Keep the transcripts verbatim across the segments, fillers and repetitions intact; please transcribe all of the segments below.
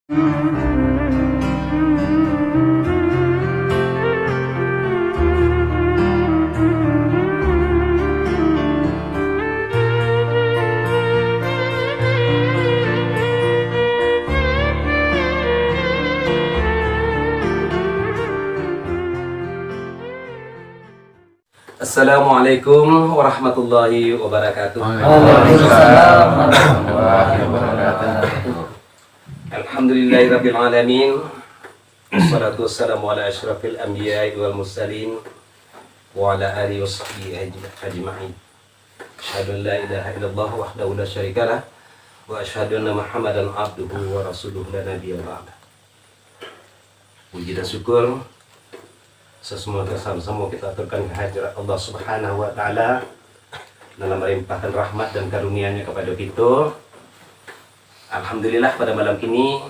Assalamualaikum warahmatullahi wabarakatuh. Waalaikumsalam warahmatullahi wabarakatuh. Alhamdulillahirabbil alamin. Wassalatu wassalamu ala asyrafil anbiya'i wal mursalin wa ala alihi wa sahbihi ajma-, ajma'in. Asyhadu an la ilaha illallah wahdahu la syarikalah, wa asyhadu anna Muhammadan abduhu wa rasuluh la nabiyya ba'dah. Puji dan syukur sasamo-, samo-samo kita aturkan ka hadirat Allah Subhanahu wa Ta'ala, dalam melimpahkan rahmat dan karunia-Nya kepada kita. Alhamdulillah, pada malam kini,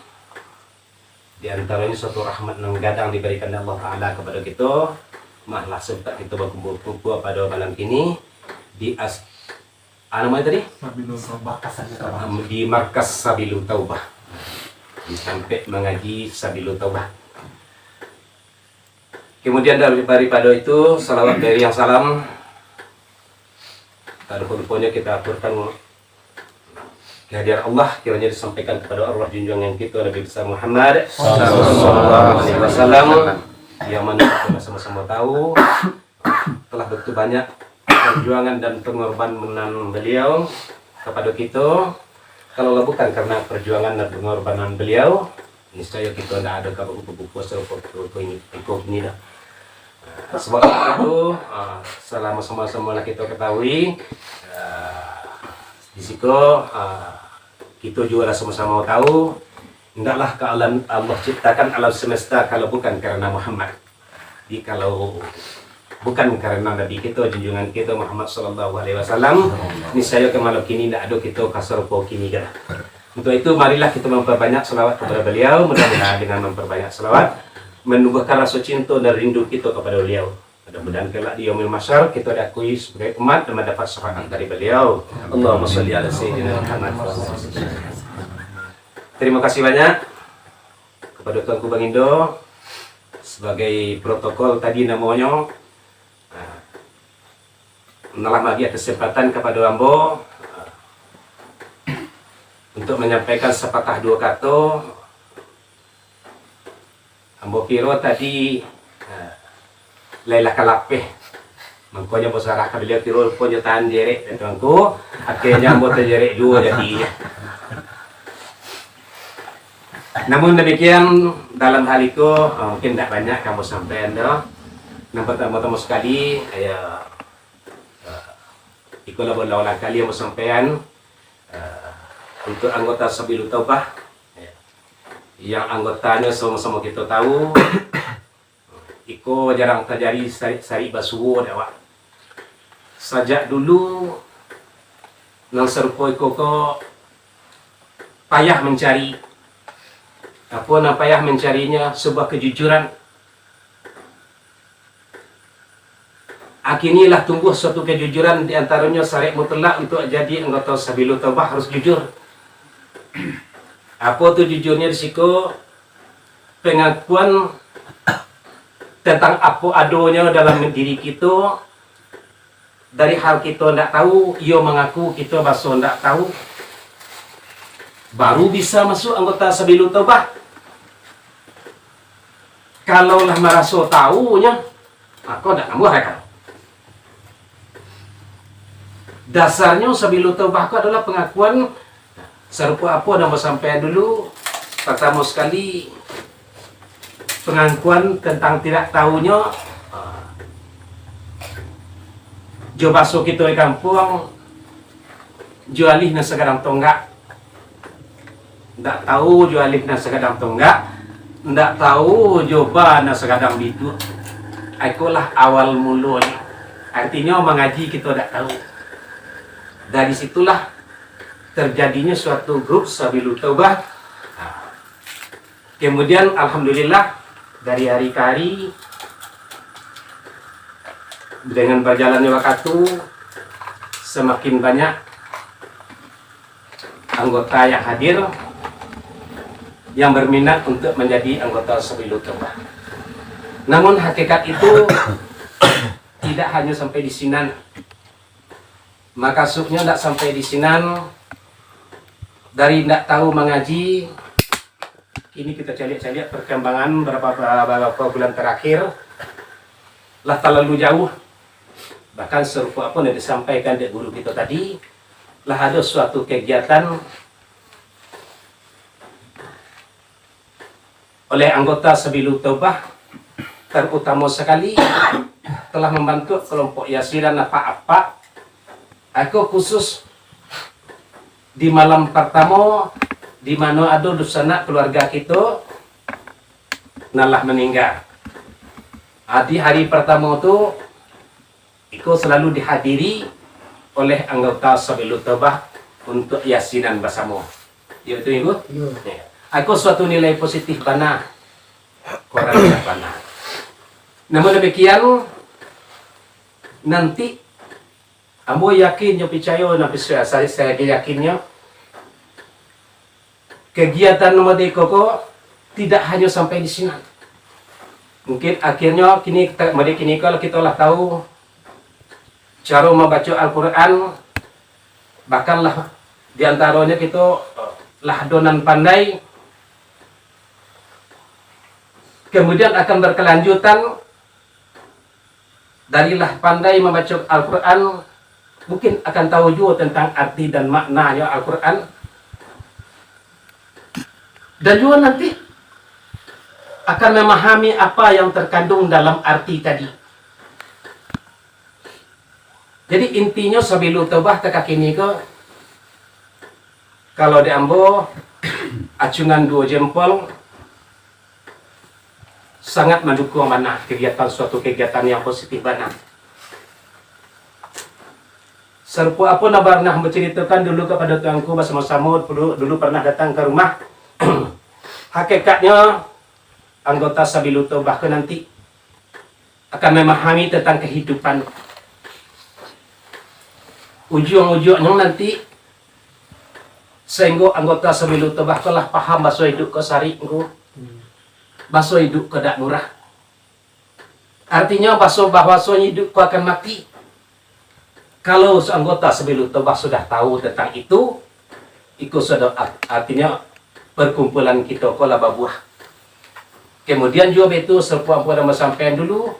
di antaronyo suatu rahmat nan gadang dibarikan Allah Ta'ala kepada kita, malah sempat kita bakumpul-kumpul pada malam kini di as-, ah, namo tadi? Sabilul Taubah, Kasan Taubah. Di markas Sabilul Taubah. Di tampek mangaji Sabilul Taubah. Kemudian dari, daripada itu, salawat beriringan salam, tak lupa-lupanyo kita aturkan kehadiran Allah, kiranya disampaikan kepada arwah junjungan kita Nabi besar Muhammad sallallahu alaihi wasallam, yang mana kita sama-sama tahu telah begitu banyak perjuangan dan pengorbanan beliau kepada kita. Kalau bukan karena perjuangan dan pengorbanan beliau, niscaya kita ndak ada ka bakumpul-kumpul sarupo iko kini doh. Sebab itu, ah, salamo-samo lah kita ketahui, ah, di siko, ah, kita juo lah samo-samo tahu, ndaklah ka alam, Allah ciptakan alam semesta kalau bukan karena Muhammad. Jadi, kalau bukan karena Nabi kita, junjungan kita Muhammad sallallahu alaihi wasallam, niscaya ka malam kini ndak ado kita ka sarupo kini doh. Untuk itu, marilah kita memperbanyak salawat kepada beliau. Mudah-mudahan dengan memperbanyak salawat, menumbuhkan rasa cinta dan rindu kita kepada beliau. Mudah-mudahan kelak di Yaumil Mahsyar, kita diakui sebagai umat dan mendapat syafaat dari beliau. Allahumma shalli ala Sayyidina Muhammad. Terima kasih banyak kepada Tuanku Bagindo sebagai protokol tadi namonyo. Nah, telah mambari kesempatan kepada ambo, ah, untuk menyampaikan sepatah dua kato. Ambo kiro tadi, ah, lai lah ka lapeh. Mangkonyo ambo sarah ka baliau, kiro ruponyo tahan jerek, kata Tuanku. Akhirnyo ambo tajerek juo jadi. Namun demikian, dalam hal iko, ah, mungkin ndak banyak ka ambo sampaian doh. Nan partamo-tamo sakali, yo, ah, iko lah baulang-ulang kali ambo sampaian, ah, untuk anggota Sabilu Taubah, yo, yang anggotanyo samo-samo kito tahu, iko jarang tajadi sari-, sari basuo dek awak. Sajak dulu, nan sarupo iko ko payah mancari. Apo nan payah mancarinyo? Sabuah kejujuran. Akini lah tumbuah suatu kejujuran, di antaronyo syarat mutlak untuk jadi anggota Sabilu Taubah harus jujur. Apo tu jujurnyo di siko? Pengakuan tentang apo adonyo dalam diri kito, dari hal kito ndak tahu, iyo mangaku kito baso ndak tahu, baru bisa masuak anggota Sabilu Taubah. Kalau lah maraso tahunyo, mako ndak namuah akal. Dasarnyo Sabilu Taubah ko adolah pangakuan, sarupo apo nan basampaian dulu, partamo sakali, pangakuan tantang tidak tahunyo, ah, jo baso kito di kampuang, jo alih nan sagadang tonggak. Ndak tahu jo alih nan sagadang tonggak, ndak tahu jo ba nan sagadang biduak. Ikolah awal mulonyo. Artinyo, mangaji kito ndak tahu. Dari situlah terjadinyo suatu grup Sabilu Taubah. Kemudian, alhamdulillah, dari hari ke hari, dengan berjalannya waktu, semakin banyak anggota yang hadir, yang berminat untuk menjadi anggota Sabilu Taubah. Namun hakikat itu tidak hanya sampai di sinan. Makasudnyo ndak sampai di sinan, dari ndak tahu mangaji, kini kita caliak-caliak perkembangan berapa, berapa bulan terakhir, lah talalu jauh. Bahkan sarupo apo nan disampaikan dek guru kito tadi, lah ado suatu kegiatan oleh anggota Sabilu Taubah, terutama sekali telah membentuk kelompok Yasinan apak-apak, ako khusus di malam pertama, di mano ado dunsanak keluarga kito nan lah meninggal. Ah, di hari pertama tu, iko selalu dihadiri oleh anggota Sabilu Taubah untuk Yasinan basamo. Iyo, betul, Ibu? Iyo. Ya. Ako suatu nilai positif bana. Kurang bana. Namun demikian, nanti ambo yakin jo picayo, nan picayo, saya, saya yakinnyo, kegiatan model iko ko tidak hanya sampai di sinan. Mungkin akhirnyo kini kita, model kini ko lah kito lah tahu caro mambaco Al-Quran, bahkan lah di antaronyo kito, eh, lah ado nan pandai, kemudian akan berkelanjutan dari lah pandai mambaco Al-Quran, mungkin akan tahu juo tentang arti dan maknanyo Al-Quran, dan juo nanti akan memahami apa yang terkandung dalam arti tadi. Jadi, intinyo Sabilu Taubah takah kini ko, kalau di ambo, acungan duo jempol, sangat mandukuang bana kegiatan, suatu kegiatan yang positif bana. Sarupo apo nan pernah bacaritokan dulu kapado tuanku, basamo-samo dulu, dulu pernah datang ka rumah. Hakikatnyo, anggota Sabilu Taubah ko nanti akan mamahami tantang kahidupan. Ujuang-ujuangnyo nanti, sainggo anggota Sabilu Taubah ko lah paham baso iduik ko sarik ko, baso iduik ko dak murah. Artinyo, baso bahwasonyo iduik ko akan mati. Kalau anggota Sabilu Taubah sudah tahu tentang itu, iko sudah art-, artinyo perkumpulan kito ko lah babuah. Kemudian juo baitu, sarupo ambo nan basampaian dulu,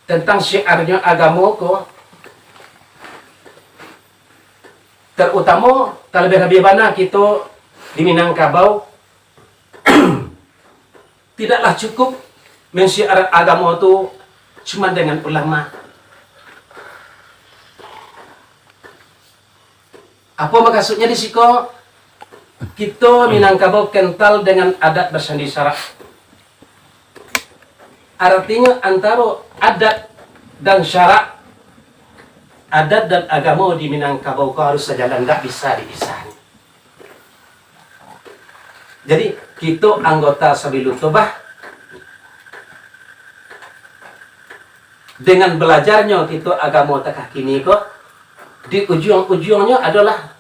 tentang syiarnyo agamo ko, terutamo talabiah-labiah bana kito di Minangkabau, tidaklah cukup mensyiar agamo tu cuma dengan ulama. Apo makasudnyo di siko? Kito Minangkabau kental dengan adat basandi syarak. Artinyo, antaro adat dan syarak, adat dan agamo di Minangkabau ko harus sajalan, ndak bisa dipisah. Jadi, kito anggota Sabilu Tobah, dengan balajarnyo kito agamo takah kini ko, di ujuang-ujuangnyo adolah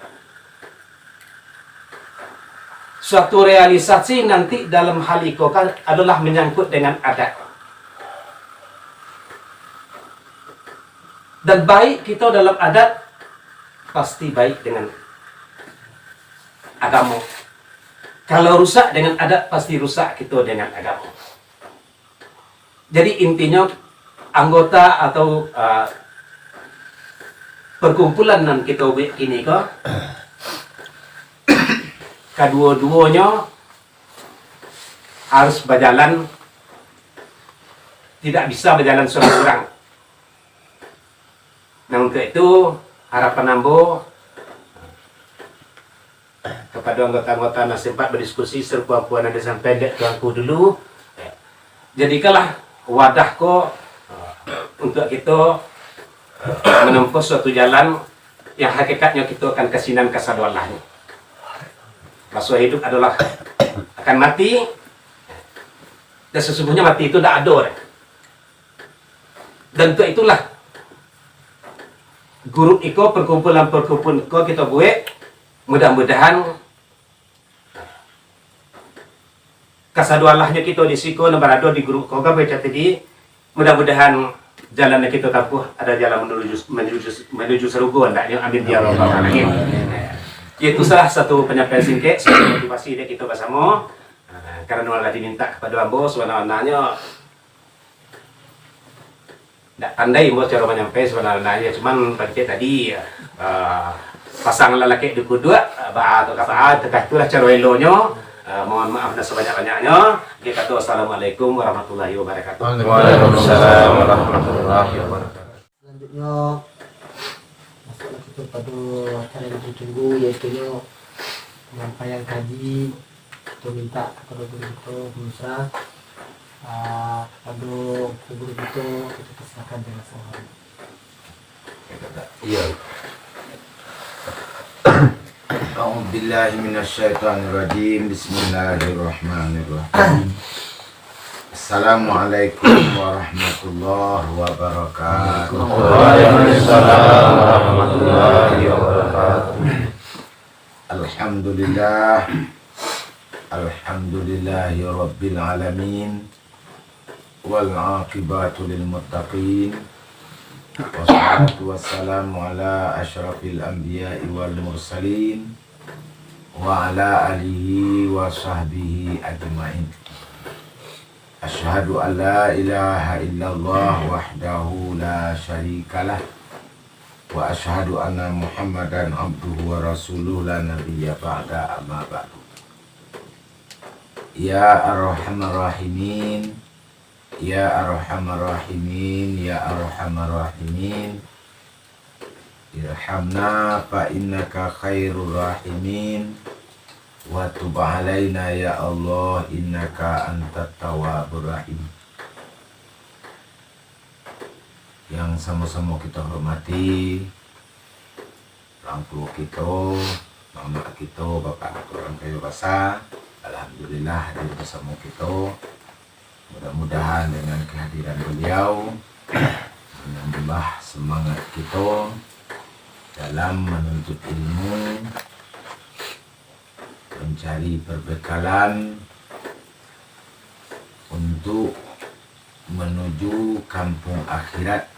suatu realisasi nanti dalam hal iko kan adolah manyangkut dengan adat. Dan baik kito dalam adat, pasti baik dengan agamo. Kalau rusak dengan adat, pasti rusak kito dengan agamo. Jadi, intinyo, anggota atau, ah, perkumpulan nan kito buek kini ko, kaduo-duonyo harus bajalan, tidak bisa bajalan surang-surang. Nah, untuk itu, harapan ambo, kapado anggota-anggota nan sempat badiskusi sarupo apo nan disampaikan dek tuanku dulu, jadikanlah wadah ko, eh, untuak kito, eh, manempuh suatu jalan yang hakikatnyo kito akan ka sinan kasadoalahnyo. Baso hidup adolah akan mati, dan sesungguhnya mati itu ndak ado doh. Dan untuk itulah, grup iko, perkumpulan-perkumpulan iko kito buek, mudah-mudahan Kasadoalahnyo kito di siko nan barado di grup ko, gapai cak tadi, mudah-mudahan jalan nan kito tampuah adalah jalan manuju, manuju, manuju sarugo, andaknyo, amin ya rabbal alamin. Itu salah satu panyampaian singkek, sebagai motivasi dek kito basamo. Ah, karano lah diminta kapado ambo, sabananyo ndak pandai ambo caro manyampai sabananyo, cuman pancet tadi, ah, pasang lalakek di kuduak, ah, baa atau ka baa, takah itulah caro elonyo. Ah, mohon maaf nan sabanyak-banyaknyo. Oke, kato, assalamualaikum warahmatullahi wabarakatuh. Waalaikumsalam warahmatullahi wabarakatuh. Salanjutnyo, masuaklah kito pado acara nan ditunggu, yaitunyo panyampaian kaji. Kito mintak kapado guru kito, Guru Musra, ah, kapado guru kito, kito persilakan dengan sangat hormat. Iya. A'udzubillahi minasyaitonirrajim. Bismillahirrahmanirrahim. Assalamualaikum warahmatullahi wabarakatuh. Waalaikumsalam warahmatullahi wabarakatuh. Alhamdulillah. Alhamdulillahirabbil alamin. Wal aqibatu lil muttaqin. Wassalatu wassalamu ala asyrafil anbiya'i wal mursalin, wa ala alihi wa sahbihi ajmain. Asyhadu an la ilaha illallah wahdahu la syarikalah, wa asyhadu anna Muhammadan abduhu wa rasuluh la nabiyya ba'da, amma ba'du. Ya Arhamar Rahimin, Ya Arhamar Rahimin, Ya Arhamar Rahimin. Irhamna fa innaka khairur rahimin. Wa tub alaina ya Allah innaka antat tawwabur rahim. Yang samo-samo kito hormati, urang tuo kito, mamak kito, bapak urang kayo basa, alhamdulillah hadir basamo kito. Mudah-mudahan dengan kehadiran beliau menambah semangat kito dalam menuntut ilmu, mencari perbekalan untuk menuju kampung akhirat,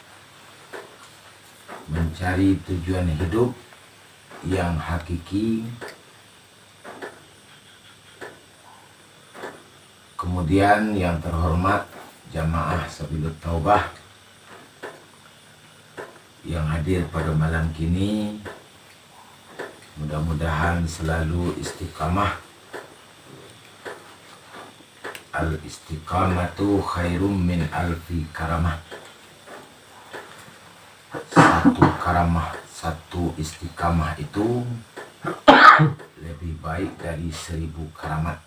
mencari tujuan hidup yang hakiki. Kemudian, yang terhormat jamaah Sabilut Taubah yang hadir pada malam kini, mudah-mudahan selalu istiqamah. Al-istiqamatu khairum min alfi karamah. Satu karamah, satu istiqamah itu lebih baik dari seribu karamat.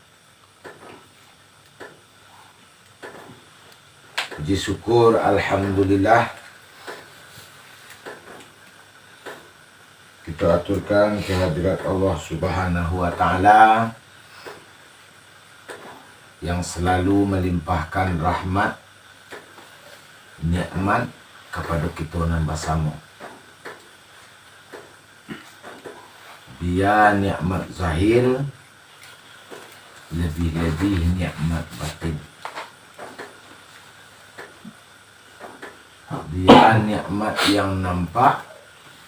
Puji syukur, alhamdulillah, kita aturkan kehadirat Allah Subhanahu wa Ta'ala yang selalu melimpahkan rahmat, nikmat kepada kita nan basamo. Bia nikmat zahir, lebih-lebih nikmat batin. Bia nikmat yang nampak,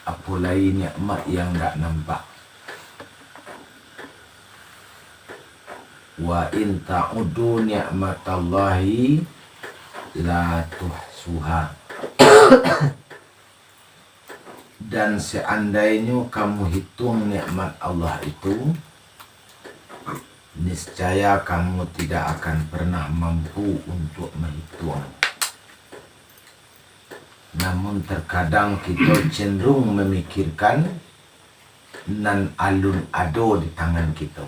apolai nikmat yang ndak nampak. Wa in ta'uddu ni'matallahi la tuhsuha. Dan seandainyo kamu hitung nikmat Allah itu, niscaya kamu tidak akan pernah mampu untuk menghitung. Namun, terkadang kita cenderung memikirkan nan alun ado di tangan kita,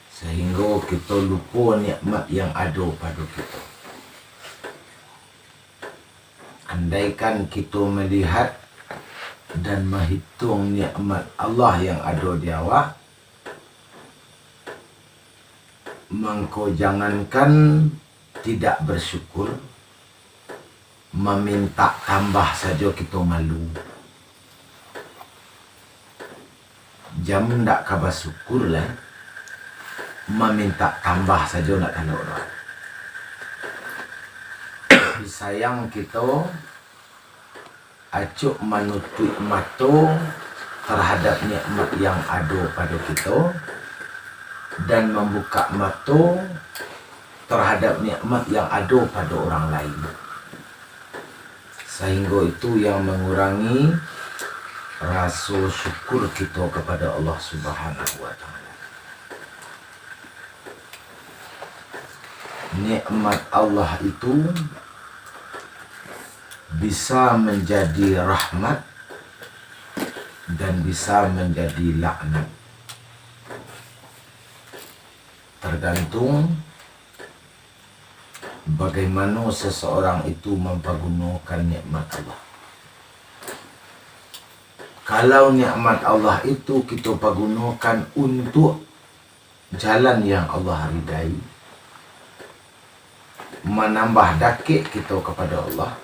sehingga kita lupa nikmat yang ado pada kita. Andaikan kita melihat dan menghitung nikmat Allah yang ado di awak, mangko jangankan tidak bersyukur, maminta tambah sajo kito malu. Jan ndak ka basyukur lai. mamintak tambah sajo, ndak talok doh. Tapi sayang kito acok manutuik mato tarhadap nikmat yang ado pado kito, dan mambukak mato tarhadap nikmat yang ado pado urang lain. Sahinggo itu yang mangurangi raso syukur kito kapado Allah Subhanahu wa Ta'ala. Nikmat Allah itu bisa manjadi rahmat dan bisa manjadi laknat. Targantung bagaimano seseorang itu mampagunokan nikmat Allah. Kalau nikmat Allah itu kito pagunokan untuak jalan yang Allah ridai, manambah dakek kito kapado Allah,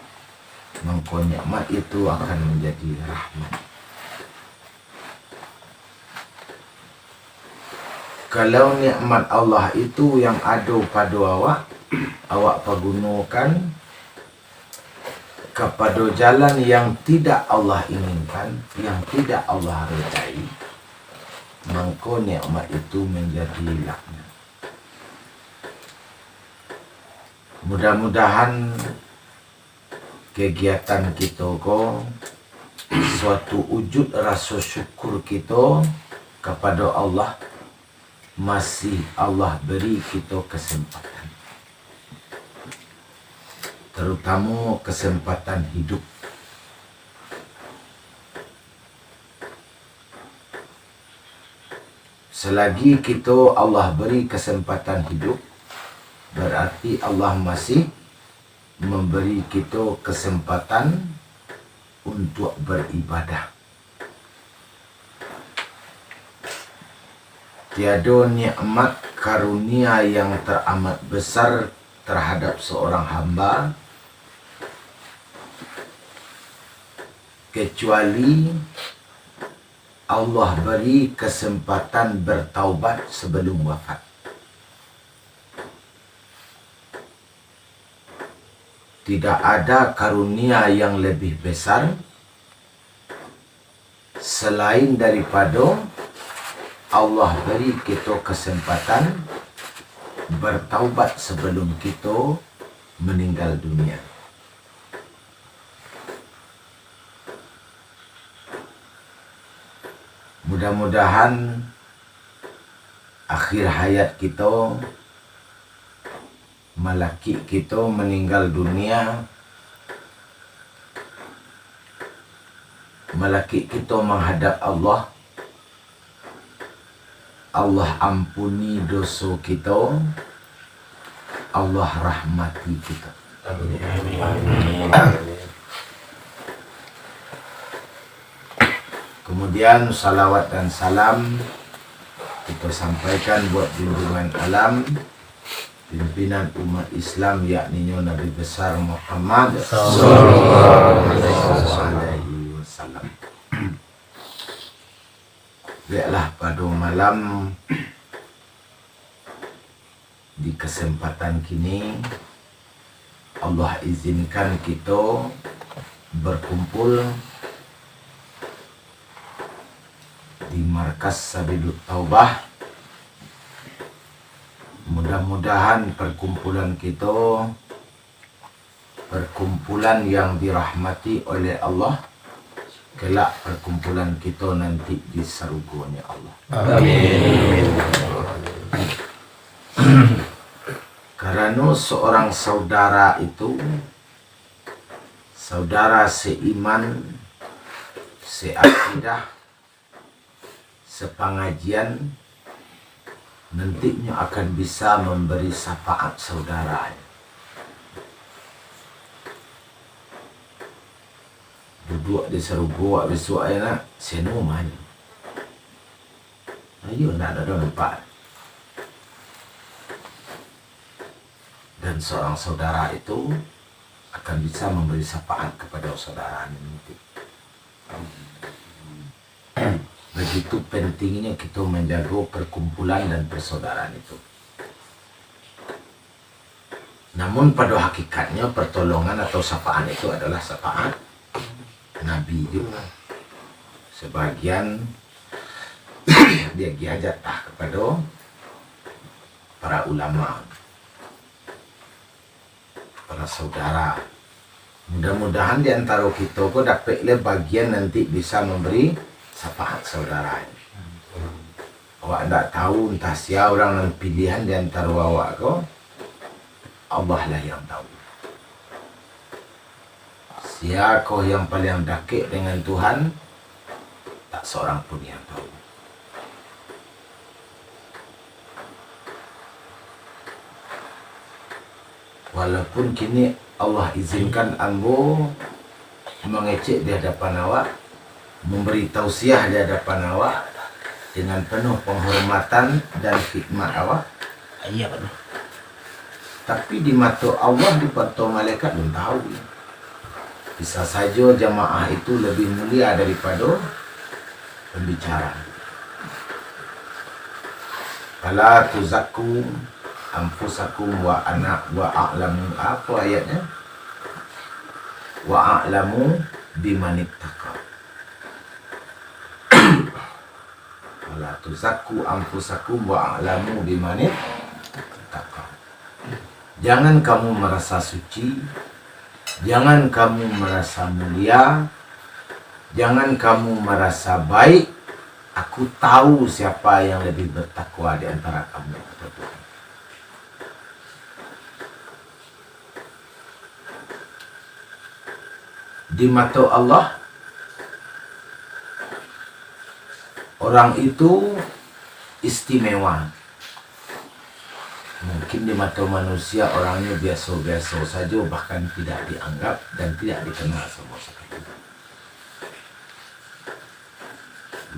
mangko nikmat itu akan manjadi rahmat. Kalau nikmat Allah itu yang ado pado awak, awak pagunokan kapado jalan yang tidak Allah inginkan, yang tidak Allah ridai, mangko nikmat itu manjadi laknat. Mudah-mudahan kegiatan kito ko suatu wujud raso syukur kito kapado Allah, masih Allah beri kito kesempatan, terutamo kesempatan hidup. Selagi kito Allah beri kesempatan hidup, berarti Allah masih memberi kito kesempatan untuk beribadah. Tiado nikmat karunia yang teramat besar terhadap seorang hamba, kecuali Allah beri kesempatan bertaubat sebelum wafat. Tidak ada karunia yang lebih besar selain daripado Allah beri kito kesempatan bertaubat sebelum kito meninggal dunia. Mudah-mudahan akhir hayat kito, malakik kito meninggal dunia, malakik kito menghadap Allah, Allah ampuni doso kito, Allah rahmati kito. Amin. Kemudian, salawat dan salam kito sampaikan buat junjungan alam, pimpinan umat Islam, yakninyo Nabi Besar Muhammad Sallallahu Alaihi Wasallam. Biaklah pado malam di kesempatan kini, Allah izinkan kito berkumpul di Markas Sabilut Taubah. Mudah-mudahan perkumpulan kito, perkumpulan yang dirahmati oleh Allah, kelak perkumpulan kito nanti di sarugo-Nyo Allah. Amin. Karano seorang saudara itu, saudara seiman, seakidah, sepangajian, nantinyo akan bisa mambari syafaat saudaranyo. Duduak di sarugo awak bisuak, ai nak, seno mah nyo. Ayo, ndak ado nampak. Dan seorang saudara itu akan bisa mambari syafaat kapado saudaranyo nanti. Begitu pentingnyo kito manjago perkumpulan dan persaudaraan itu. Namun, pado hakikatnyo, pertolongan atau syafaat itu adalah syafaat Nabi juga. Sebagian diagiah jatah kapado para ulama, para saudara. Mudah-mudahan di antaro kito ko dapek le bagian nanti bisa mambari syafaat saudara. Awak ndak tahu, antah sia urang nan pilihan di antaro awak ko, Allah lah yang tahu. Sia ko yang paliang dakek dengan Tuhan, tak seorang pun yang tahu. Walaupun kini Allah izinkan ambo mangecek di hadapan awak, mambari tausiah di hadapan awak dengan penuh penghormatan dan khidmat awak. Iya, Pak. Tapi di mato Allah, di mato malaikat, alun tahu. Bisa sajo jamaah itu lebih mulia daripado pambicara. "Fala tuzakku anfusakum wa ana wa a'lamu," apo ayatnyo? "Wa a'lamu bimanittaqa." "Fala tuzakku anfusakum wa a'lamu bimanittaqa." Jangan kamu merasa suci, jangan kamu merasa mulia, jangan kamu merasa baik. Aku tahu siapa yang lebih bertakwa di antara kamu, kata Tuhan. Di mato Allah, orang itu istimewa. Mungkin di mato manusia, orangnya biasa-biasa saja, bahkan tidak dianggap dan tidak dikenal sama sekali.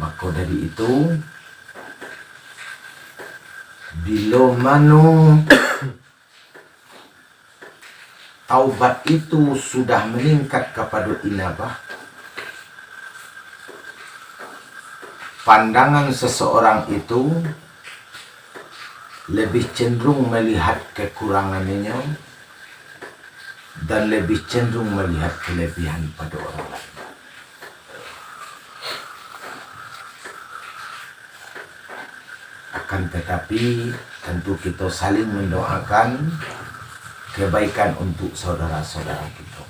Maka dari itu, bila mano taubat itu sudah meningkat kapado inabah, pandangan seseorang itu lebih cenderung melihat kekurangannyo dan lebih cenderung melihat kelebihan pada orang lain. Akan tetapi, tentu kita saling mendoakan kebaikan untuk saudara-saudara kita.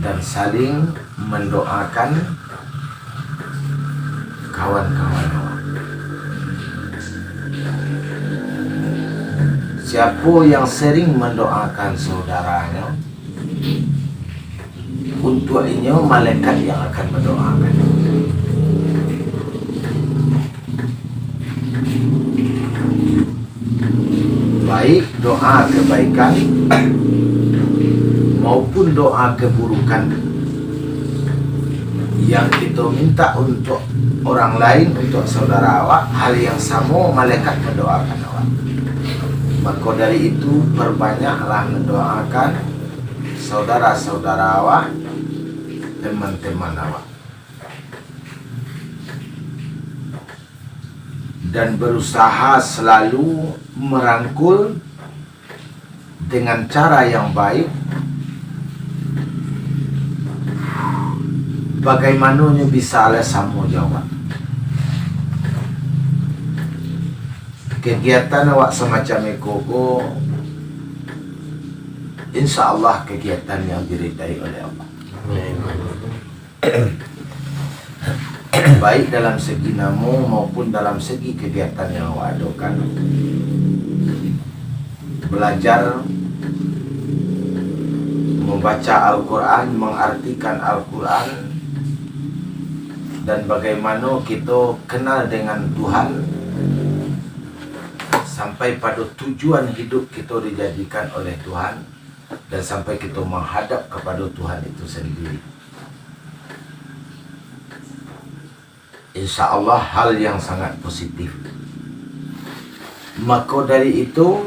Dan saling mendoakan kawan-kawan awak. Siapa yang sering mendoakan saudaranya, untuak inyo malaikat yang akan mendoakan. Baik doa kebaikan maupun doa keburukan yang kita minta untuk orang lain, untuk saudara awak, hal yang samo malaikat mendoakan awak. Maka dari itu, perbanyaklah mendoakan saudara-saudara awak, teman-teman awak. Dan berusaha selalu merangkul dengan cara yang baik, bagaimanonyo bisa lah samo jo awak. Kegiatan awak semacam iko ko, insya Allah, kegiatan yang diridai oleh Allah. Amin. Baik dalam segi namo maupun dalam segi kegiatan yang awak adokan. Belajar membaca Al-Quran, mengartikan Al-Quran, dan bagaimana kita kenal dengan Tuhan, sampai pada tujuan hidup kita dijadikan oleh Tuhan, dan sampai kita menghadap kepada Tuhan itu sendiri. Insya Allah, hal yang sangat positif. Maka dari itu,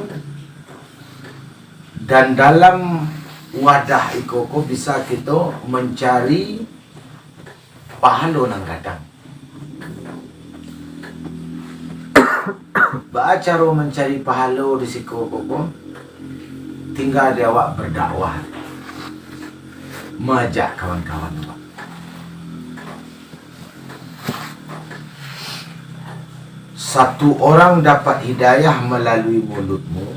dan dalam wadah iko ko bisa kita mencari pahalo nan gadang. Baa caro mancari pahalo di siko ko, ko? Tingga di awak berdakwah, maajak kawan-kawan awak. Satu orang dapat hidayah malalui mulutmu,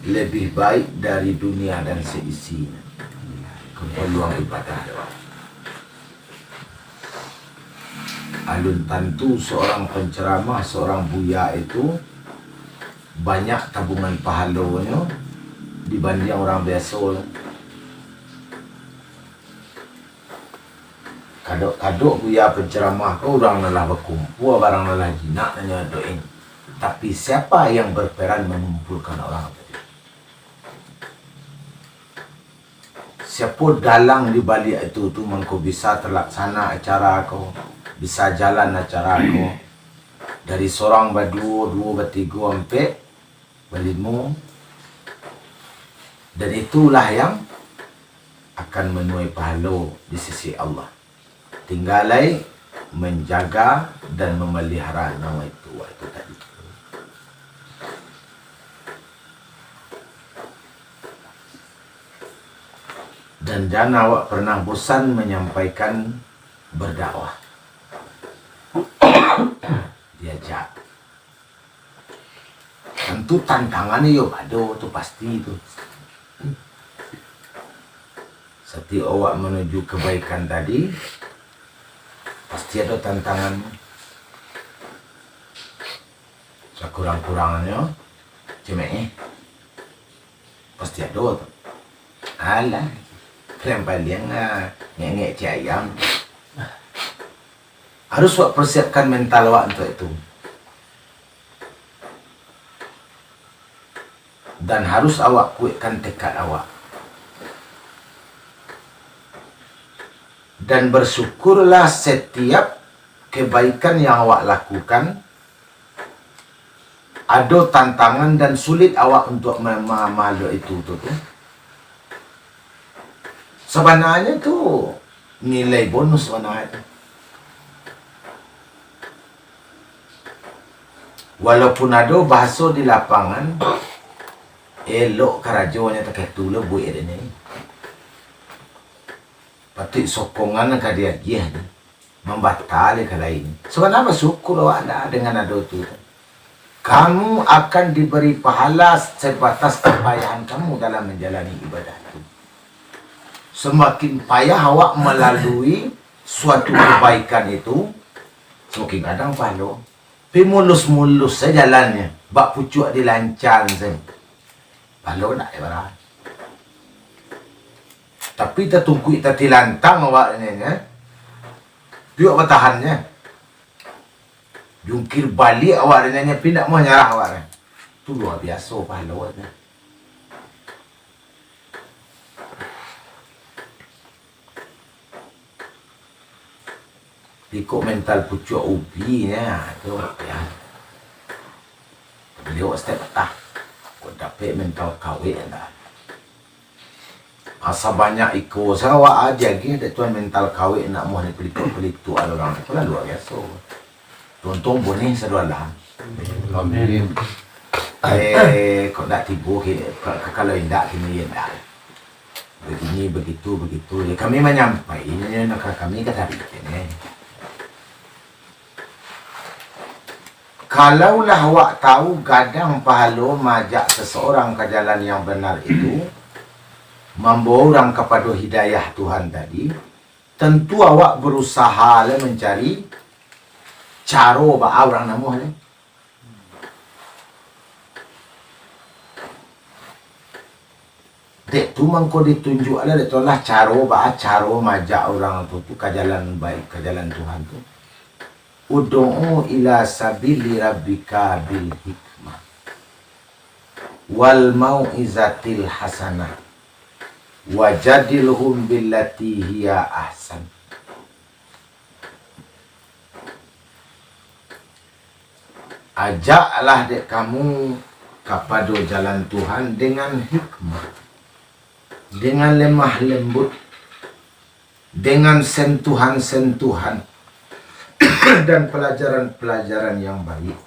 lebih baik dari dunia dan seisinya. Keperluan ibadah. Alun tantu seorang penceramah, seorang buya itu banyak tabungan pahalonyo dibanding orang biaso. Kadok-kadok buya penceramah ko urang nan lah bakumpua, barang nan lah jinak, nanyo doin. Tapi, siapa yang berperan mengumpulkan orang tadi? Siapo dalang di baliak itu tu, mangko bisa terlaksana acara ko, bisa jalan acara ko, dari sorang baduo, duo batigo, ampek, balimo, dan itulah yang akan menuai pahalo di sisi Allah. Tingga lai manjaga dan mamalihara namo itu, waktu tadi. Dan jan awak pernah bosan manyampaikan berdakwah. Diajak. Tantu tantangan iyo ado tu, pasti tu. Satiap awak manuju kebaikan tadi, pasti ado tantangan. Sakurang-kurangannyo, cemeh, eh. Pasti ado tu. Alah, paliang-paliang, ah, ngek-ngek cik ayam. Harus awak persiapkan mental awak untuk itu. Dan harus awak kuatkan tekad awak. Dan bersyukurlah setiap kebaikan yang awak lakukan, ado tantangan dan sulit awak untuk ma-, ma-, mamalok itu tu, tu. Sabananyo tu nilai bonus sabananyo tu. Walaupun ado bahaso di lapangan, elok karajonyo takah tu lah buek dek ni. Patuik sokongan ka diagiah ni. Mambata lai ka lain. Sabananyo basyukur awak ndak dengan ado tu. Kamu akan diberi pahala sebatas kepayahan kamu dalam menjalani ibadah tu. Samakin payah awak malalui suatu kebaikan itu, samakin gadang pahalo. Pi mulus-mulus sajo jalannyo, bak pucuak dilancan sajo. Pahalo ndak, yo, bara. Tapi tatungkuik tatilantang awak ni, nyo. Piak batahannyo. Jungkir baliak awak ni, nyo, pi ndak mau nyarah awak ni. Tu lua biaso pahalo awak ni. Iko mental pucuak ubi nyo tu, yo. Baliak setiap patah. Kok dapek mental kawek ndak. Asa banyak iko, sarawak aja ge, dek tuan mental kawek nak muah ni pelituk-pelituk ado urang tu, lah lua biaso. Untuang boneh sadoalah. Amin. Eh, kok ndak tibo ke, ka-, ka-, kalau indak kini indak. Begini, begitu, begitu. Ya, kami manyampaiannyo, nak ka-, kami ka tarik kini. Kalaulah awak tahu gadang pahalo maajak seseorang ka jalan yang benar itu, mambawa urang kapado hidayah Tuhan tadi, tantu awak barusaha lah mancari caro baa urang namuah lai. Dek tu mangko ditunjuak lah, dek tu lah caro, baa caro maajak urang tu, tu ka jalan baik, ka jalan Tuhan tu. Ud'u ila sabili rabbika bil hikmah wal mau'izatil hasanah wajadilhum billati hiya ahsan. Ajaklah dek kamu kapado jalan Tuhan dengan hikmah, dengan lemah lembut, dengan sentuhan-sentuhan dan pelajaran-pelajaran yang baik.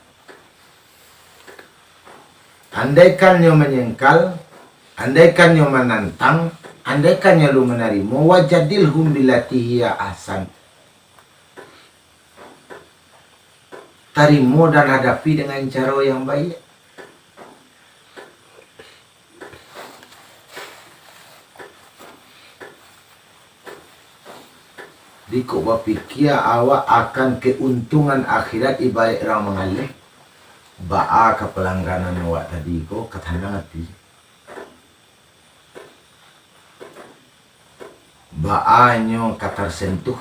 Andaikan nyo manyengkal, andaikan nyo manantang, andaikan nyo alun manarimo, wajadilhum billati hiya ahsan. Tarimo dan hadapi dengan caro yang baik. Jikok bapikia awak akan keuntungan akhirat ibaraik urang mangaleh, baa ka palangganan awak tadi ko ka tanang ati. Baa inyo ka tarsentuh,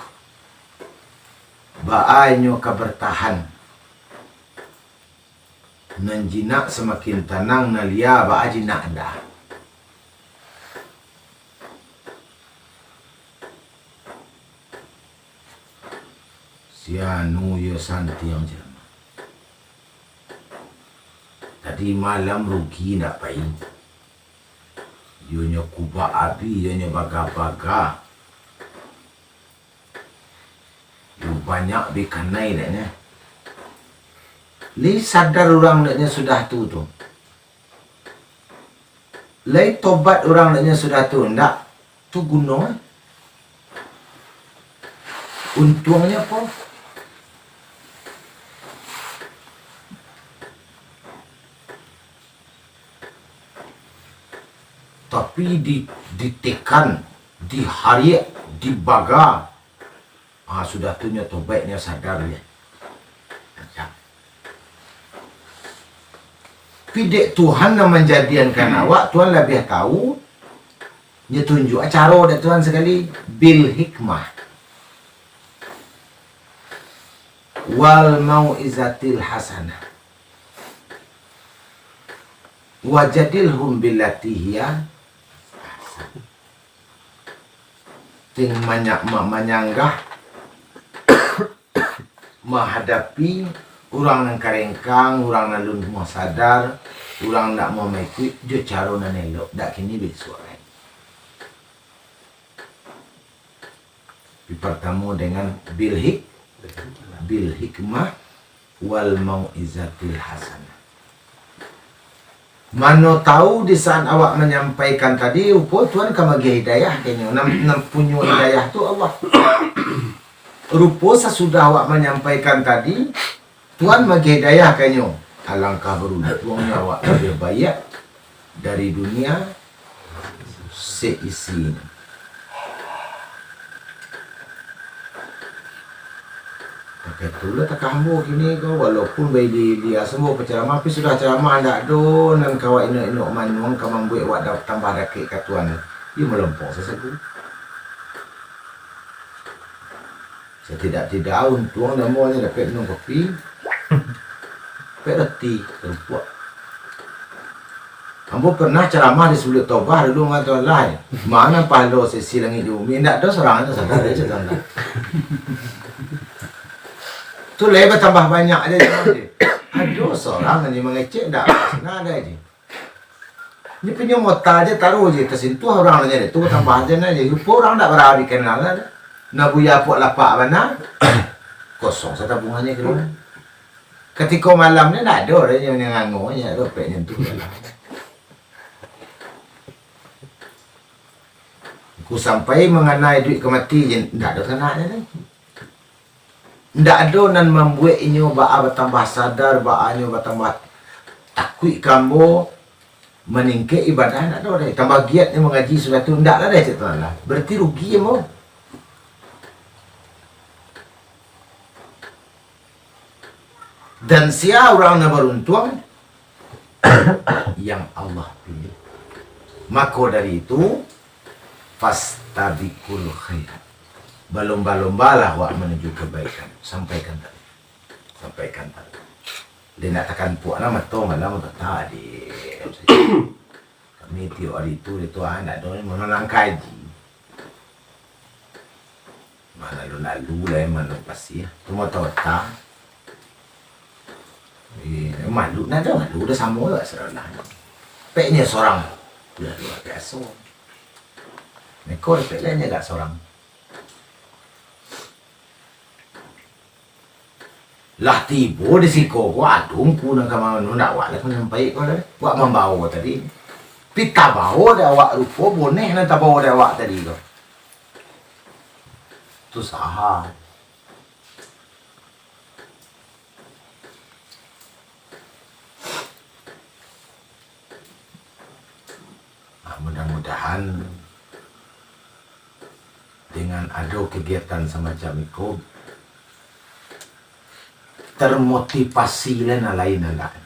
baa inyo ka bartahan. Nan jinak samakin tanang, nan lia baa jinak ndak. Si anu iyo santiang ceramah. Tadi malam rugi ndak pai. Iyo nyo kubak abih, iyo nyo baga-baga. Yo banyak bi kanai dek nyo. Lai sadar urang dek nyo sudah tu tu. Lai tobat urang dek nyo sudah tu, ndak? Tu guno, eh. Untuangnyo apo? Tapi di, ditekan, dihariak, dibaga. Ah, sudah tu nyo tobaik, nyo sadar, yo. Tapi dek Tuhan nan manjadiankan awak, Tuhan labiah tahu. Nyo tunjuak caro dek Tuhan sakali, bil hikmah wal mau'izatil hasanah. Wajadilhum billati hiya ahsan. Ting manya-, ma-, manyanggah, mahadapi urang nan karengkang, urang nan alun muah sadar, urang ndak muah maikuik, jo caro nan elok, ndak kini bisuak lai. Partamo dengan bil hik-, bil hikmah wal mau'izatil hasanah. Mano tahu di saat awak manyampaikan tadi, rupo Tuhan ka magiah hidayah ka inyo. Nan, nan punyo hidayah tu Allah. Rupo sasudah awak manyampaikan tadi, Tuhan magiah hidayah ka inyo. Alangkah baruntuangnyo awak labiah baiak dari dunia seisinyo. Pakai tu lah takah ambo kini ko, walaupun bailia-ilia, asa ambo bacaramah, tapi sudah caramah ndak ado nan ka awak inok-inok manuang ka mambuek awak da-, tambah dakek ka Tuhan. Iyo malompok sasago. Satidak-tidak untuang dek ambo hanyo dapek minum kopi, dapek roti, karupuak. Ambo pernah caramah di Sabuluak Tobah dulu, mangatokan lah, ma nan pahalo seisi langik jo bumi, indak ado surang nan sadar, sadar. Tu lai batambah banyak aja jamaah tu. Ado surang nan mangecek, indak, nah, ado aja. Nyo punyo mota je taruih je, tasintuah urang nyo tu, batambah je nah je. Rupo urang ndak bara dikenal lah. Nah, buya puak lapak bana, kosong satabungan nyo kalua. Katiko malam ni ndak ado doh nyo, nyo ngango nyo, dapek nyo tu. Ku sampai manganai duit ka mati je, ndak ado kananyo lai. Ndak ado nan mambuek inyo baa batambah sadar, baa inyo batambah takuik ka ambo, maningkek ibadah, ndak ado doh. Tambah giat inyo mangaji sudah tu, ndak lah doh cak tu lah. Berarti rugi ambo. Dan sia urang nan baruntuang, yang Allah pilih. Mako dari itu, fastabiqul khairat. Balomba-lombalah awak manuju kebaikan. Sampaikan tadi. Sampaikan tadi. Dia nak takan puak lah mato malam kata di kami tiok hari tu, dia tu, ah, ndak ado, mana nang kaji. Mana lalu-lalu lah, mana pasti lah. Tu mata otak. Eh, malu, ndak ado malu, dah samo lah, seralah. Peknya sorang. Udah luar biasa. Neko pek lain agak sorang. Lah tibo di siko ko, ado ungku nan ka manu, ndak awak lah ka manyampaikan ko, wak mambawo tadi. Pi tabawo dek awak rupo boneh nan tabawo dek awak tadi ko. Tu saha. Ah, mudah-mudahan dengan ado kegiatan samacam iko, termotivasi lah nan lain nan lain.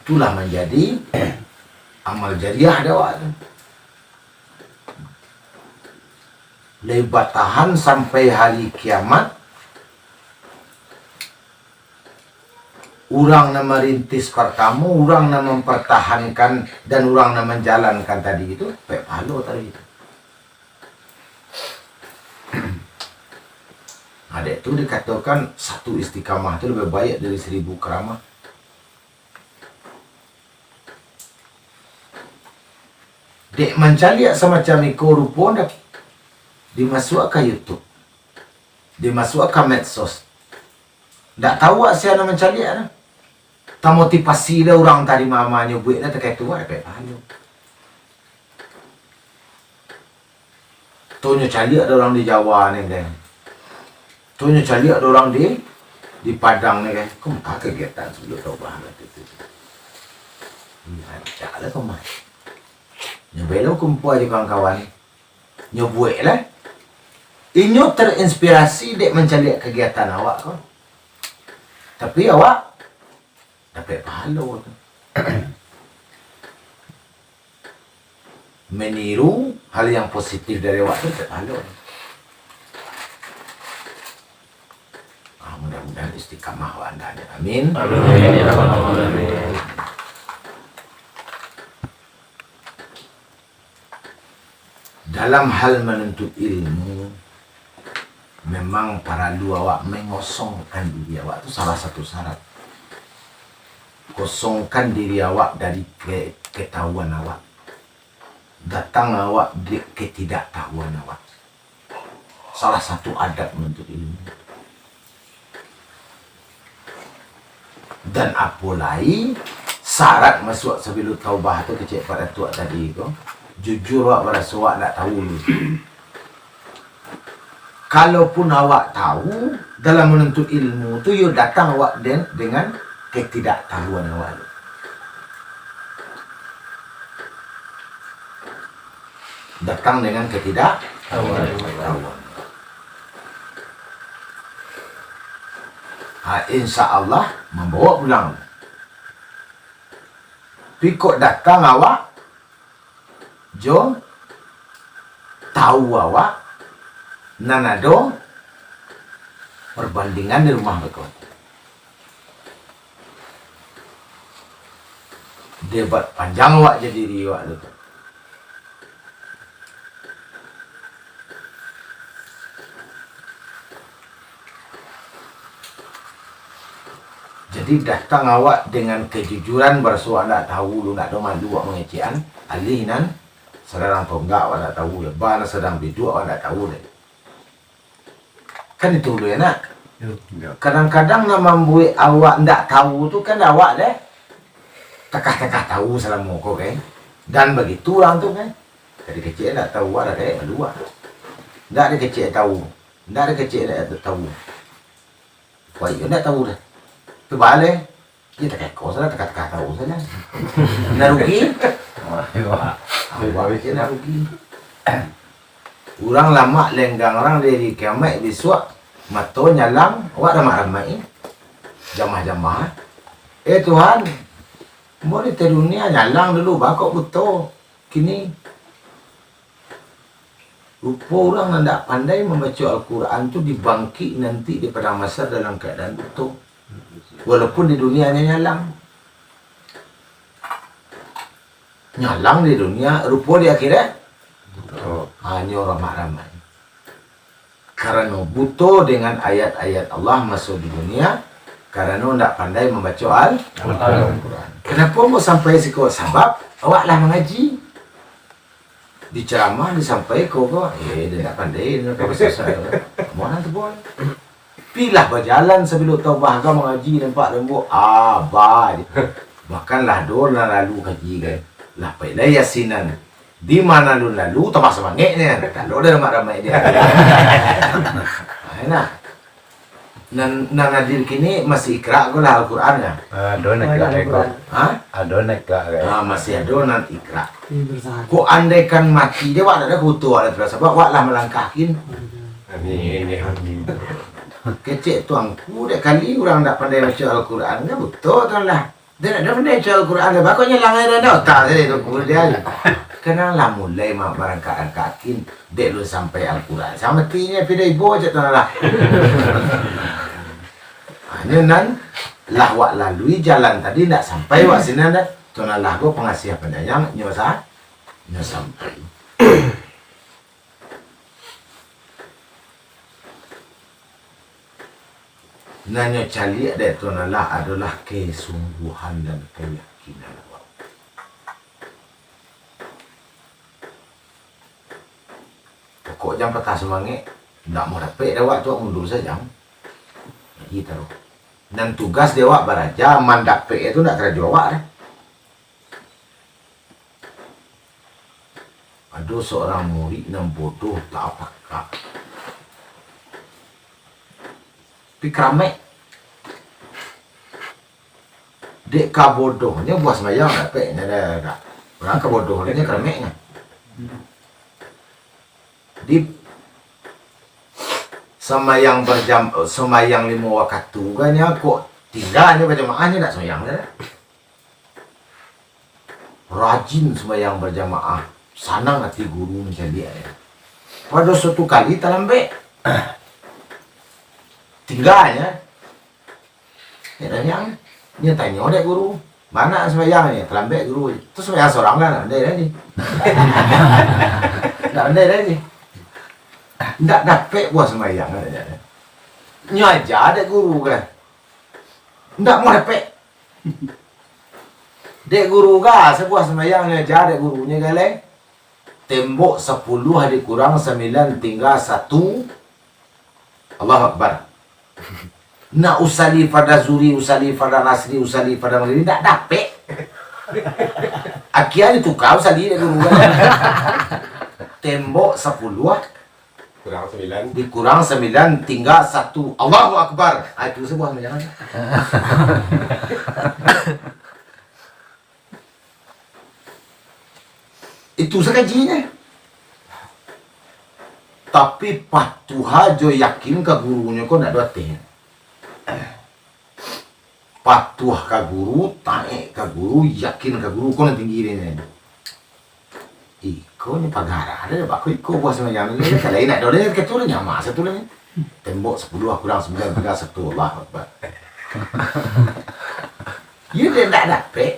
Itulah manjadi amal jariah dek awak tu. Lai batahan sampai hari kiamat, urang nan marintis partamo, urang nan mampartahankan, dan urang nan manjalankan tadi itu, dapek pahalo tadi itu. Nah, dek tu dikatokan, satu istiqamah tu labiah baiak dari saribu karamah. Dek mancaliak samacam iko rupo, ndak dimasuak ka YouTube, dimasuak ka medsos. Ndak tahu awak sia nan mancaliak tu. Tamotivasi lah urang tadi mama nyo buek lah takah tu, dapek pahalo. Tu nyo caliak ado urang di Jawa ni, kan. Tu nyo caliak ado urang di, di Padang ni, kan. Ko mah kegiatan Sabilul Taubah lah tu, tu. Rancak lah ko mah. Nyo belo kumpua jo kawan-kawan. Nyo buek lah. Inyo terinspirasi dek mancaliak kegiatan awak ko. Tapi awak dapek pahalo tu. Meniru hal yang positif dari awak tu, dapek pahalo. Ah, mudah-mudahan istiqamah awak andaknyo. Amin. Amin. Dalam hal manuntut ilmu, memang paralu awak mengosongkan diri awak, tu salah satu syarat. Kosongkan diri awak dari ke-, ketahuan awak. Datang awak dari ketidaktahuan awak. Salah satu adab manuntut ilmu. Dan apo lai, syarat masuak Sabilul Taubah tu, kecek Pak Datuak tadi ko, jujur awak baraso awak ndak tahu dulu. Kalaupun awak tahu, dalam manuntut ilmu tu, yo datang awak den-, dengan ketidaktahuan awak tu. Datang dengan ketidaktahuan. Ha, insya Allah mambawa pulang. Pi kok datang awak jo tahu awak nan ado perbandingan di rumah beko. Debat panjang awak jo diri awak tu. Jadi, datang awak dengan kejujuran, baraso awak ndak tahu lu, ndak ado malu awak mangecekan, alih nan sadarang tonggak awak ndak tahu, yo, bana sadang biduak awak ndak tahu deh. Kan itu dulu, yo, nak? Yo. Kadang-kadang nan mambuek awak ndak tahu tu kan awak deh. Takah-takah tahu salamo ko, kan? Dan bagitu urang tu, kan? Dari kecek ndak tahu, awak dah kayak malu, ah. Ndak dari kecek tahu. Ndak dari kecek ndak tahu. Wah, iyo ndak tahu dah. Tu baleh. Iyo takah ko salah, takah-takah tahu salah. Ndak rugi. Awak je ndak rugi. Urang lamak lenggang urang di hari kiamaik bisuak, mato nyalang, awak ramak-ramak, eh. Jamah-jamah. Eh, Tuhan, ambo di dunia nyalang dulu, bakok buto. Kini, rupo urang nan ndak pandai mambaco Al-Quran tu dibangkik nanti di padang mahsyar dalam keadaan buto. Walaupun di dunia nyo nyalang. Nyalang di dunia, rupo di akhirat? Buto. Hanyo ramak-ramak. Karano buto dengan ayat-ayat Allah maso di dunia, karano ndak pandai mambaco Al-Quran. Al-Quran. Kenapo ambo sampai siko? Sabab awak lah mangaji. Diceramah, disampai ko, ko, eh, dia ndak pandai, dia ndak pandai. Ambo nan tu, boy. Tapi lah bajalan sabilo taubah ka mangaji nampak lembuak, abah je. Bahkan lah ado nan lalu kaji kan. Lah pai lai Yasinan. Di ma nan alun lalu tambah samangeknyo. Kalau dah ramak-ramak dia. Ha, nah. Nan, nan hadir kini masih ikra ko lah Al-Quran kan? Ado nan ikra ko. Ha? Ado nan ikra ko. Ha, masih ado nan ikra. Ko andaikan mati dia, wak dak ado kuto, wak dak ado sabab, wak lah malangkah kin. Amin, amin. Kecek tuangku, dek kali urang dak pandai baco Al-Quran, dah buto tu lah. Dak ado pandai baco Al-Quran, dah bako nyelang aja dah otak tadi tu, kubur dia. Kenang lah mulai ma-, barangkak-rangkak kin, dek lu sampai Al-Quran. Sama matinyo pidai ibo cak tu lah. Hanyo nan lah wak lalui jalan tadi, ndak sampai wak sinan dah. Tu nan lah ko pangasiah panyayang, nyo sa-, nyo sampai. Nan nyo caliak dek Tuhan Allah adolah kesungguahan dan keyakinan awak. Pokok jan patah sumangek, ndak mau dapek dek awak tu, mundur sajo. Jadi taruh. Nan tugas dek awak baraja, mandapek tu ndak karajo awak deh. Ado surang murid nan bodoh tapakak. Tapi karamek. Dek kabodohnyo buah sumbayang dapeknyo dah, dah. Urang kabodohnyo karameknyo. Di sumbayang berjam-, sumbayang limo wakatu kan nyo kok tingganyo bajamaahnyo ndak sumbayang dah. Rajin sumbayang bajamaah, sanang ati guru mancaliak, yo. Pado suatu kali talambek. Tingganyo. Nyo tanyo, nyo tanyo dek guru, "Baa nak sumbayang?" Talambek guru. Tu sumbayang surang lah, ndak pandai lai. Ndak pandai lai. Ndak dapek buah sumbayang, katonyo. Nyo aja dek guru kan. Ndak mau dapek. Dek guru ka, sabuah sumbayang nyo aja dek gurunyo galeh. Tembok sapuluah dikurang sambilan tingga satu. Allahu Akbar. Nak usali fardhu zuhri, usali fardhu asri, usali fardhu magrib, ndak dapek. Akhia dituka usali dek guru galeh. Tembok sapuluah Kurang sambilan. Dikurang sambilan, tingga satu. Allahu Akbar. Ah, itu sabuah sumbayang. Itu sakajinyo. Tapi patuah jo yakin ka gurunyo ko ndak ado atehnyo. Patuah ka guru, taek ka guru, yakin ka guru, ko nan tinggi dek nyo. Iko nyo pagarah deh, bako iko buah sumbayang ni, kalau indak ado leh, kato lah nyama satu leh. Tembok sapuluah kurang sambilan tingga satu, Allahu Akbar. Iyo, dek ndak dapek.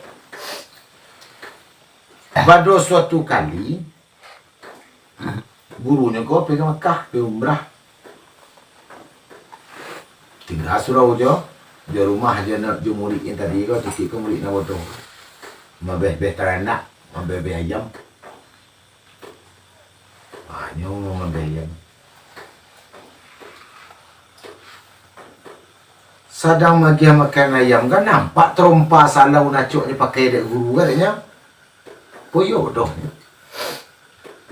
Pado suatu kali, gurunyo ko pai ka Makkah, pai umrah. Tingga surau jo, jo rumah jo na-, jo muridnyo tadi ko, titih ko murid nan bodoh. Mabeh-beh taranak, mabeh-beh ayam. Ha, nyo mabeh ayam. Sadang magiah makan ayam, kan nampak tarompa salau nacoknyo pakai dek guru, katonyo. Oh, iyo doh.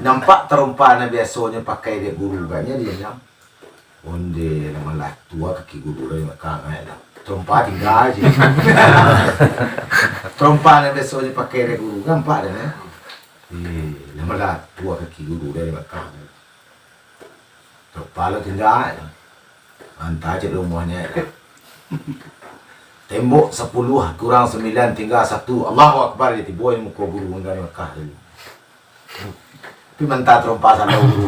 Nampak tarompa nan biasonyo pakai dek guru, katonyo, dek nyo. Onde, lah malah tua kaki guru dari Makkah, kan, lah. Tarompa tingga se. Tarompa nan biasonyo pakai dek guru, kan, nampak dek nyo. Eh, lah malah tua kaki guru dari Makkah. Tarompa lo tingga. Mantap cek rumahnyo. Tembok sapuluah kurang sambilan tingga satu. Allahu Akbar, tibo di muko guru dari Makkah tu. Tapi mantap tarompa salau guru.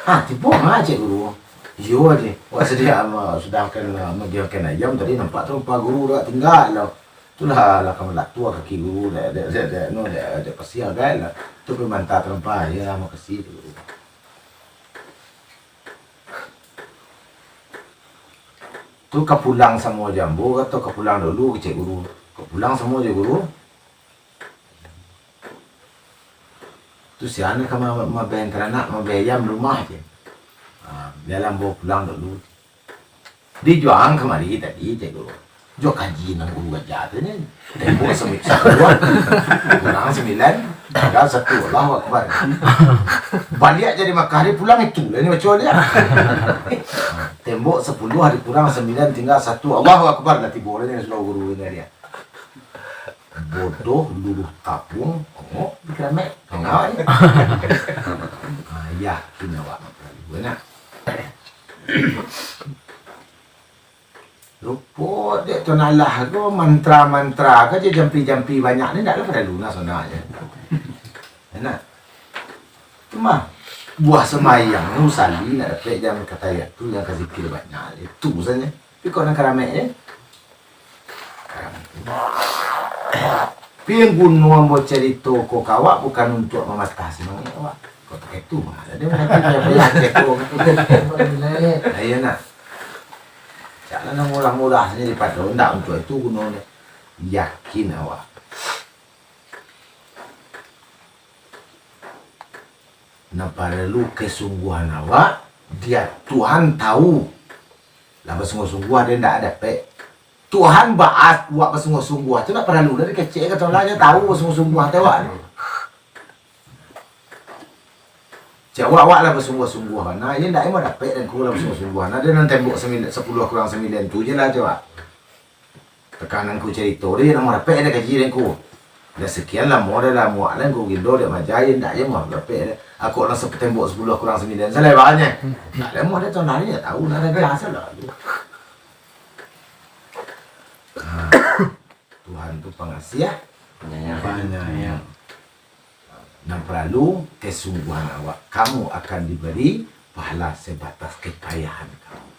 Ha, tibo mah cek guru. Iyo, Aji. Wak sadia ma-, sudah kan, ma-, magiahkan ayam tadi nampak tarompa guru dah tingga lo. Tu lah, lah ka malah tua kaki guru, dek, dek, dek, dek, no, dek, dek pasia, kan, lah. Tu pai mantap tarompa, yo, makasih tu. Tu ka pulang samo jo ambo, atau ka pulang dulu, kecek guru. Ka pulang samo jo guru. Tu Tu sia nan ka ma-, mabeh taranak, mabeh ayam rumah je. Ha, bialah ambo pulang dulu. Dijuang kamari tadi, cek guru. Jo kaji nan guru aja tu ni. Tembok sami-, sapuluah, kurang sambilan, tinggal satu. Allahu Akbar. Baliak dari Makkah, dia pulang itu lah ni baco dia. Tembok sapuluah dikurang sambilan, tinggal satu. Allahu Akbar, lah tibo lah ni surau guru ni dia. Bodoh, luruih tapuang, ongok di karamek. Ongok, eh. Ah, yakin awak nak perlu, nak. Lupo dek tu nalah ko, mantra-mantra ko je, jampi-jampi banyak ni ndak lah paralu nah sabananyo. Enak. Cuma buah sambayang ni usali nak dapek jam katayat tu, yang ka zikir banyak, itu sajo. Tapi kok nan karamek je? Karamek. Pi guno ambo carito ko ka awak bukan untuak mamatah samangek awak. Kok takah itu mah. Jadi, mungkin dia payah ceko. Ayo nak. Cak lah nan murah-murah sajo dipado, ndak untuak itu gunonyo. Yakin awak. Nan paralu kesungguahan awak, dia Tuhan tahu. Lah basungguah-sungguah, dia ndak dapek. Tuhan baas buat basungguah-sungguah tu ndak paralu lah dikecek, kato lah, dia tahu basungguah-sungguah tu awak ni. Cak awak, awak lah basungguah-sungguah, nah, dia ndak mau dapek dan kurang basungguah-sungguah. Nah, dia nan tembok sambilan, sapuluah kurang sambilan tu je lah, cak awak. Tekanan ku carito dia, nak murapek dah kaji den ku. Dah sekian lamo dah lah muak lah ku gindo dek maja, ye ndak je murapek dah. Akok lah sep-, tembok sapuluah kurang sambilan, salai banyak. Ndak lah muak dah tu, nari dah tahu, nari dah biasa lah. Ha, Tuhan tu pangasih, ah. Penyayang. Penyayang. Nan paralu kesungguahan awak. Kamu akan diberi pahala sebatas kepayahan kamu.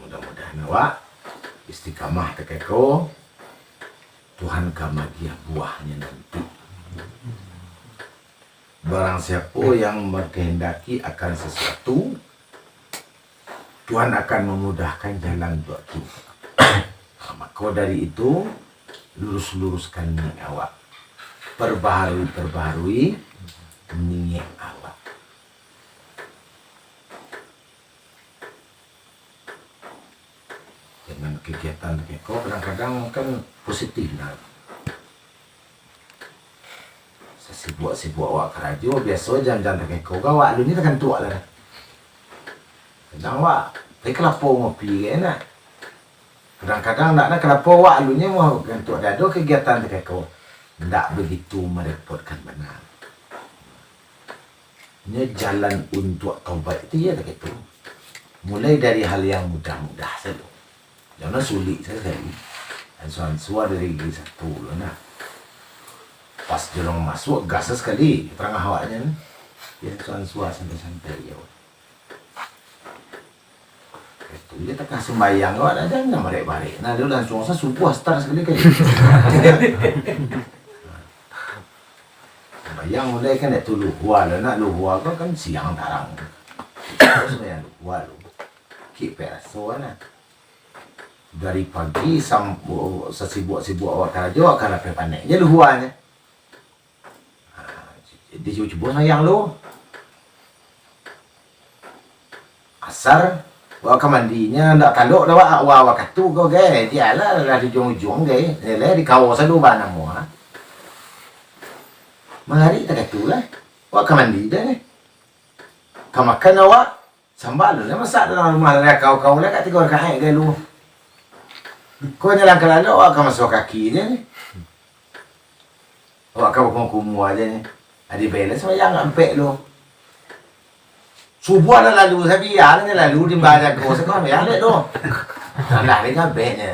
Mudah-mudahan awak istiqamah takah ko, Tuhan ka magiah buahnyo nanti. Barang siapo yang mengkehendaki akan sesuatu, Tuhan akan memudahkan jalan untuak tu. Mako dari itu, lurus-luruskan niat awak. Perbaharui-perbaharui niat awak. Dengan kegiatan keko, kadang-kadang kan positif nah. Sasibuk-sibuk awak karajo, biaso jam-jam takeko, awak alun nyo tagantuak lah. Kadang awak pai ka lapau ngopi ka enak. Kadang-kadang ndak ado ka lapau, awak alun nyo mah gantuak, dak ado kegiatan takeko. Ndak begitu merepotkan bana. Nyo jalan untuak taubat tu iyo takah itu. Mulai dari hal yang mudah-mudah sajo. Jangan sulik sakali. Ansua-ansua dari gigi satu lo nah. Pas jolong masuak, gas sakali tangah awaknyo ni. Yo, ansua-ansua, santai-santai jo. Itu je takah sumbayang awak dah, jangan barek-barek. Nah, dia langsung sa subuh astar sakali kali. Sumbayang mulai kan dak tu luhua lah, nak luhua ko kan siang tarang. Terus sumbayang luhua lu. Kik pek raso nah. Dari pagi sam-, sasibuk-sibuk awak karajo, awak kan lapeh panek je luhuanyo. Ha, dicubo-cubo sumbayang lu. Asar, awak ka mandi, nyo ndak talok doh, awak, awak, awak katu ko, gai. Dialah lah di ujuang-ujuang, gai. Eleh di kawo salu ba namo, ha. Mangari takah tu lah. Awak ka mandi dah, gai. Ka makan awak, samba lu lah masak dalam rumah, lah kau-kau lah kat tigo rakaat, gai lu. Ko nyo langkah lalok, awak ka masuak kaki je ni. Awak ka bakumua-kumua je ni. Adi bela sumbayang ampek lu. Subuah lah lalu, sabia lah lalu di mbah jago, sako sumbayang dek tu. Sandah dek ngabek je.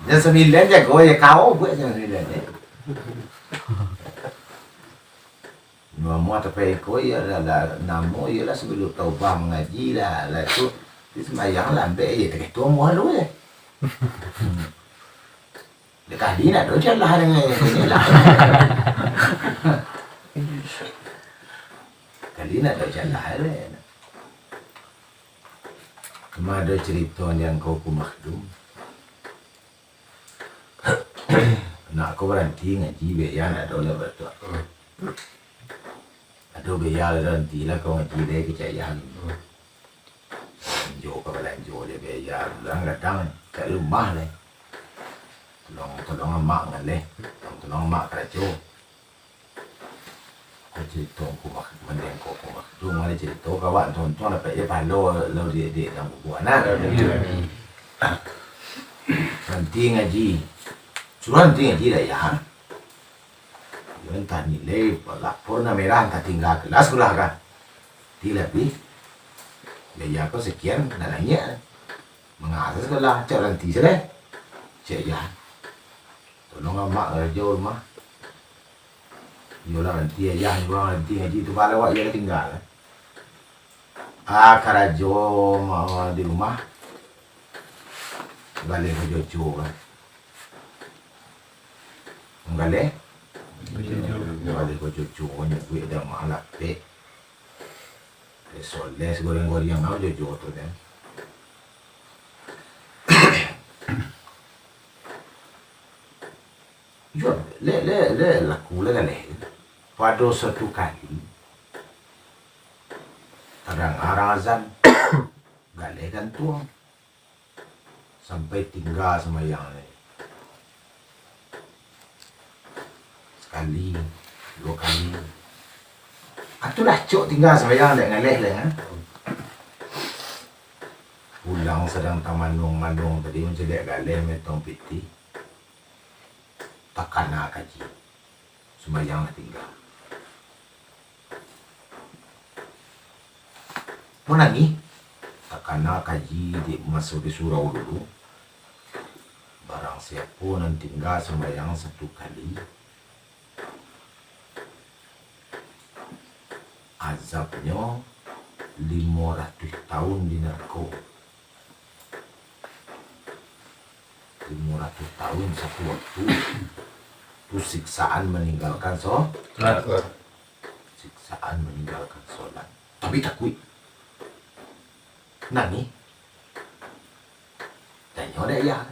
Jam sambilan jago je, kau buek jam sambilan je. Namo tapi iko, iyo lah, lah, namo iyo lah sabalun taubah mangaji lah, lah tu, di sumbayang lambek, iyo, takah tu amuah lu je. Dek kali nak do jalan dengan ini lah. Kali nak do jalan je. Cuma ado carito nian kau ku makdum. Nak ko baranti ngaji, biaya nak ado lah batuak. Ado biaya lah, baranti lah ko ngaji deh, kecayaan. Balanjo ka balanjo deh, biaya. Kadang-kadang cari rumah deh. Tolong, tolong amak ngaleh. Tolong, tolong amak karajo. Ko carito ko mah, mandeng ko ko mah. Tu mari carito ka awak, untuang-untuang dapek je pahalo, lalu di, di dalam kuburan, nah. Iyo. Baranti ngaji. Suruah baranti ngaji dak, yo. Yo, antah nilai, lapor nan merah, antah tingga kelas pulo kan. Ti labiah. Biaya ko sakian, nak naiak. Manga sakolah, cak baranti sajo. Cak, yo. Tolong amak karajo rumah. Iyolah, baranti ayah, urang baranti ngaji tu, pahalo awak iyo lah tingga. Ah, karajo ma-, di rumah. Galeh ko jojo kan. Manggaleh? Galeh ko jojo, nyo buek dek amak lapek. Soleh, goreng-goreng, apo jojo tu kan. Yo, le, le, le, laku lah galeh. Pado suatu kali, tadanga urang azan, galeh gantuang. Sampai tingga sumbayang ni. Sakali, duo kali. Atu lah acok tingga sumbayang dek ngaleh lai, ha? Pulang sadang tamanuang-manuang tadi, mancaliak galeh metong pitih. Takana kaji. Sumbayang lah tingga. Manangih. Takana kaji di maso di surau dulu. Barang siapo nan tingga sumbayang satu kali, azabnyo limo ratuih taun di narako. Limo ratuih taun satu waktu. Tu siksaan maninggalkan so-, Salat. Siksaan maninggalkan solat. Tapi takuik. Nangih. Tanyo dek ayah.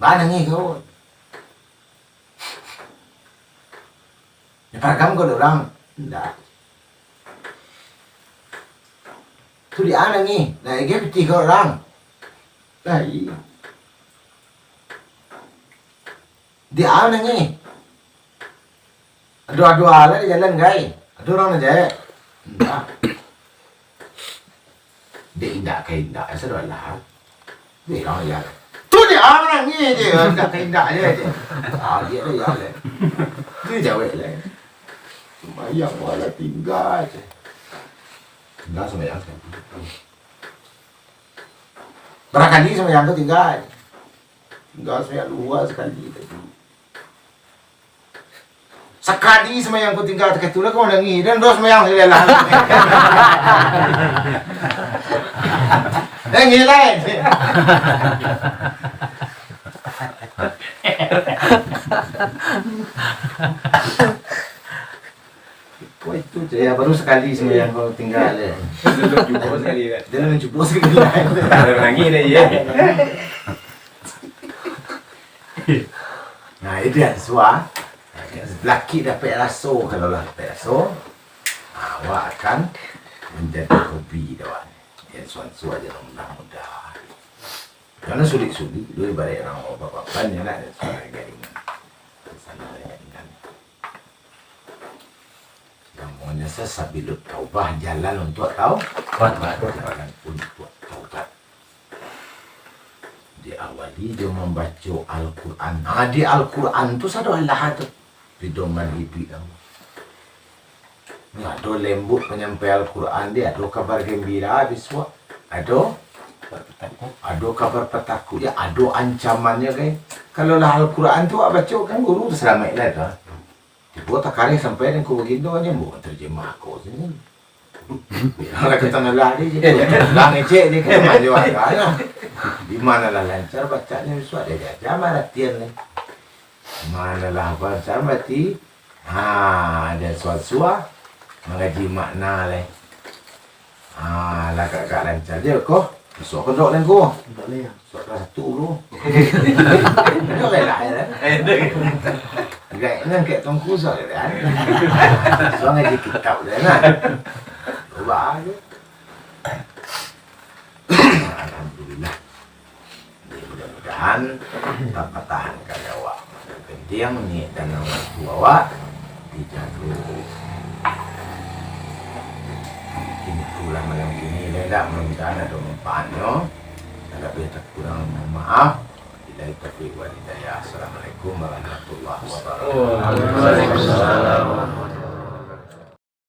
Ba nangih ko? Nyo paragam ko dek urang? Indak. Tu di a nangih, nak ege pitih ko urang. Lai. Di a nangih. Ado-ado a lah di jalan gai. Ado urang nan jahek. Indak. Dek indak ka indak, asa doh lah. Dek urang ayah. Tu di a nangih je, indak ka indak je. Ah, dia tu ya lah. Tu jawek lah. Sumbayang wala tingga je. Tingga sumbayang sakali. Barangkali sumbayang tu tingga. Tingga sumbayang luwa sakali tadi. Sakali sumbayang ko tingga takah tu lah, kau nangih. Dan dah sumbayang sakali lah. Eh, ngilai. Wah, itu je, ya, baru sakali sumbayang ko tingga. Dia lah mancubo sakali, kan? Dia lah mancubo sakali. Dah nangih dah, ya. Nah, itu yang suah. Laki dapek raso, kalau lah dapek raso, awak akan manjadi hobi dah, wak. Yang suan-suan je lah mudah-mudah. Karena sulik-sulik, lu ibarat urang bapapan, ya nak, suan gadingan. Di sana gadingan. Namonyo sa-, sabilut taubah, jalan untuak tau-, Taubat. Jalan untuak taubat. Diawali jo mambaco Al-Quran. Ha, di Al-Quran tu sado alah tu. Pidoman iduik tu. Ni ado lembut panyampai Al-Quran, di ado kabar gembira bisuak. Ado, ado kabar patakuik, ya, ado ancamannyo, kan. Kalau lah Al-Quran tu awak baco, kan, guru tu salamaik lah tu. Tibo takareh sampai dek Angku Bagindo, nyo ambo terjemah ko sini. Lah kata nalah ni je. Lah ngecek ni kan, manjo agaknyo. Di mano lah lancar bacanyo, bisuak dia jaja maratian ni. Mano lah lancar mati. Ha, ada suah-suah mangaji makna leh. Ha, lah agak-agak lancar je ko. Isuak ko dok lain ko. Dok lain. Isuak kelas satu dulu. Dok lain lah, ya. Agak nan kayak tongku isuak kan. Isuak ngaji kitab dah nah. Cuba aja. Alhamdulillah. Mudah-mudahan tapatahankan awak. Penting niat dan waktu awak dijago. Mungkin itulah malam kini, indak, mudah-mudahan ado manfaatnyo. Talabiah takurang mohon maaf. Billahi taufiq wal hidayah. Assalamualaikum warahmatullahi wabarakatuh. Waalaikumsalam.